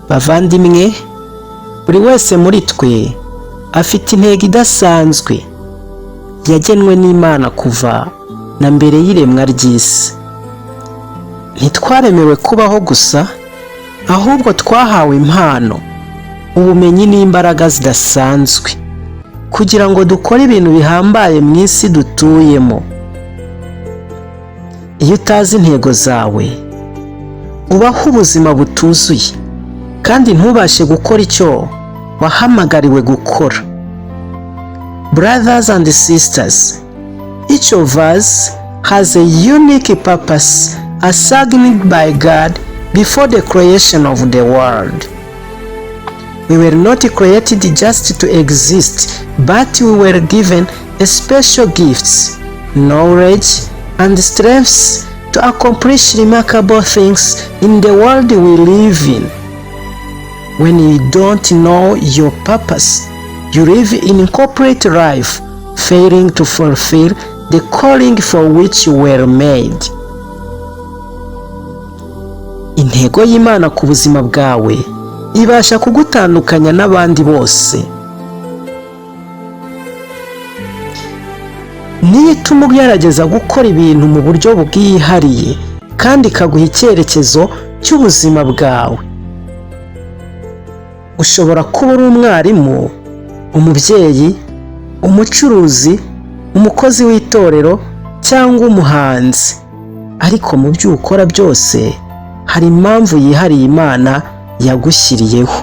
Bavandimwe, buri wese muri twe afite intego idasanzwe yagenwe n'Imana kuva na mbere y'iremwa ry'isi. Ntitwaremewe kubaho gusa, ahubwo twahawe impano, ubumenyi n'imbaraga zidasanzwe kugira ngo dukore ibintu bihambaye mu isi dutuyemo. Iyo utazi intego zawe, ubaho ubuzima butuzuye kandi ntubashe gukora icyo wahamagariwe gukora. Brothers and sisters, each of us has a unique purpose assigned by God before the creation of the world. We were not created just to exist, but we were given a special gifts, knowledge, and strengths to accomplish remarkable things in the world we live in. When you don't know your purpose, you live in incomplete life, failing to fulfill the calling for which you were made. Intego y'Imana ku buzima bwawe ibasha kugutandukanya n'abandi bose. Niyo ituma ugerageza gukora ibintu mu buryo bwihariye kandi ikaguha icyerekezo cy'ubuzima bwawe. Ushobora kuba uri umwarimu, umubyeyi, umucuruzi, umukozi w'itorero cyangwa umuhanzi, ariko mu byo ukora byose hari impamvu yihariye Imana yagushyiriyeho.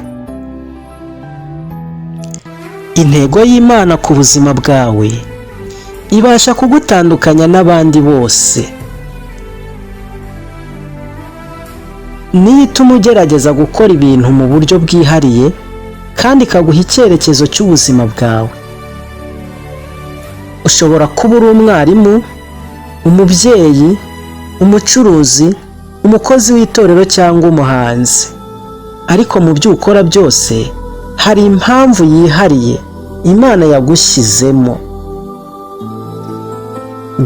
Intego y'Imana ku buzima bwawe ibasha kugutandukanya n'abandi bose. Niyo ituma ugerageza gukora ibintu mu buryo bwihariye kandi ikaguha icyerekezo cy'ubuzima bwawe. Ushobora kuba uri umwarimu, umubyeyi, umucuruzi, umukozi w'itorero cyangwa umuhanzi, ariko mu byo ukora byose hari impamvu yihariye Imana yagushyizemo.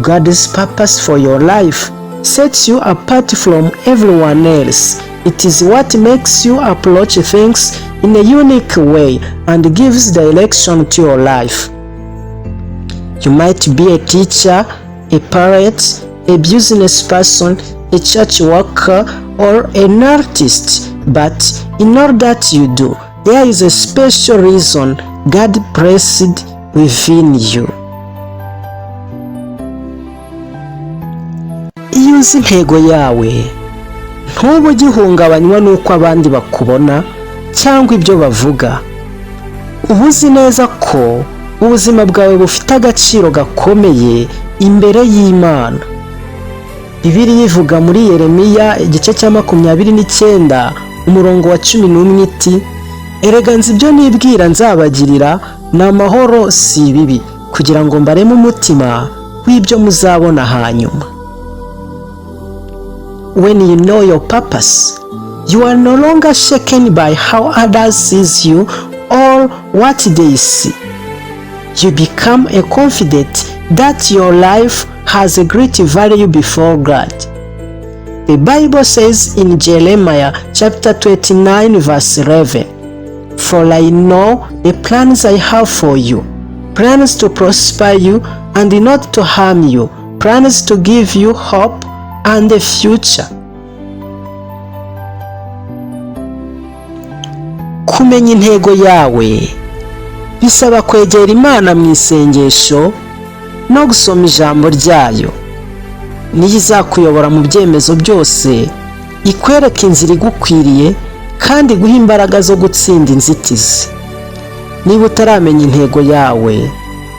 God's purpose for your life sets you apart from everyone else. It is what makes you approach things in a unique way and gives direction to your life. You might be a teacher, a parent, a business person, a church worker, or an artist, but in all that you do, there is a special reason God placed within you. Iyo uzi intego yawe, ntuba ugihungabanywa n'uko abandi bakubona cyangwa ibyo bavuga. Uba uzi neza ko ubuzima bwawe bufite agaciro gakomeye imbere y'Imana. Bibiliya ivuga muri Yeremiya igice cya 29 umurongo wa 11 iti: "Erega nzi ibyo nibwira nzabagirira, ni amahoro si ibibi, kugira ngo mbareme umutima w'ibyo muzabona hanyuma." When you know your purpose, you are no longer shaken by how others sees you or what they see. You become a confident that your life has a great value before God. The Bible says in Jeremiah chapter 29 verse 11, "For I know the plans I have for you, plans to prosper you and not to harm you, plans to give you hope and a future." Kumenya intego yawe bisaba kwegera Imana mu isengesho no gusoma ijambo ryayo. Niyo izakuyobora mu byemezo byose, ikwereka inzira igukwiriye kandi iguha imbaraga zo gutsinda inzitizi. Niba utaramenya intego yawe,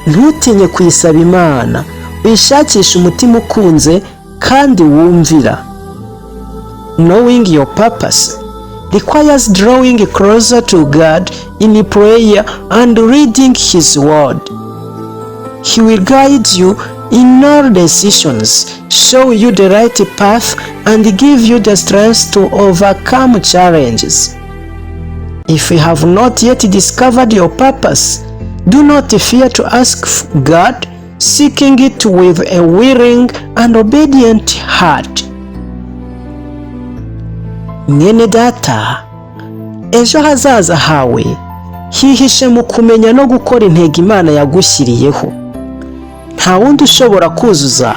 ntutinye kuyisaba Imana, uyishakishe umutima ukunze kandi wumvira. Knowing your purpose requires drawing closer to God in prayer and reading His Word. He will guide you in all decisions, show you the right path, and give you the strength to overcome challenges. If you have not yet discovered your purpose, do not fear to ask God, seeking it with a willing and obedient heart. Mwene data, Ejo hazaza hawe hihishe mu kumenya no gukora intego Imana yagushyiriyeho. Nta wundi ushobora kuzuza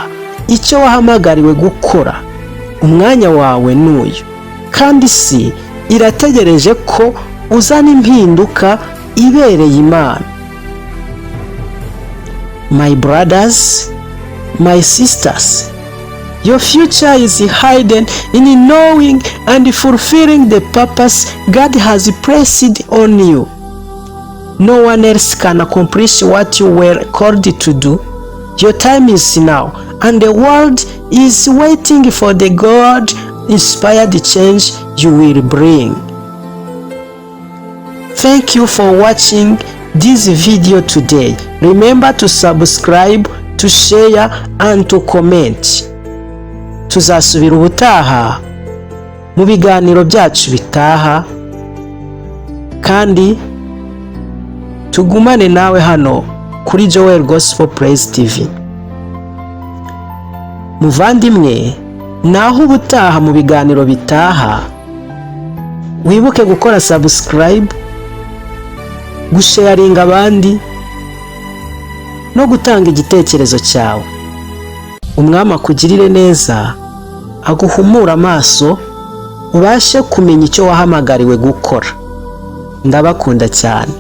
icyo wahamagariwe gukora. Umwanya wawe ni uyu, kandi isi irategereje ko uzana impinduka ibereye Imana. My brothers, my sisters, your future is hidden in knowing and fulfilling the purpose God has placed on you. No one else can accomplish what you were called to do. Your time is now, and the world is waiting for the God inspired change you will bring. Thank you for watching this video today. Remember to subscribe, to share and to comment. Tuzasubira ubutaha mu biganiro byacu bitaha, kandi tugumane nawe hano kuri Joel Gospel Praise TV. Muvandimwe, naho ubutaha mu biganiro bitaha. Wibuke gukora subscribe, gusharinga abandi no gutanga igitekerezo cyawe. Umwami akugirire neza, aguhumure amaso, ubashe kumenya icyo wahamagariwe gukora. Ndabakunda cyane.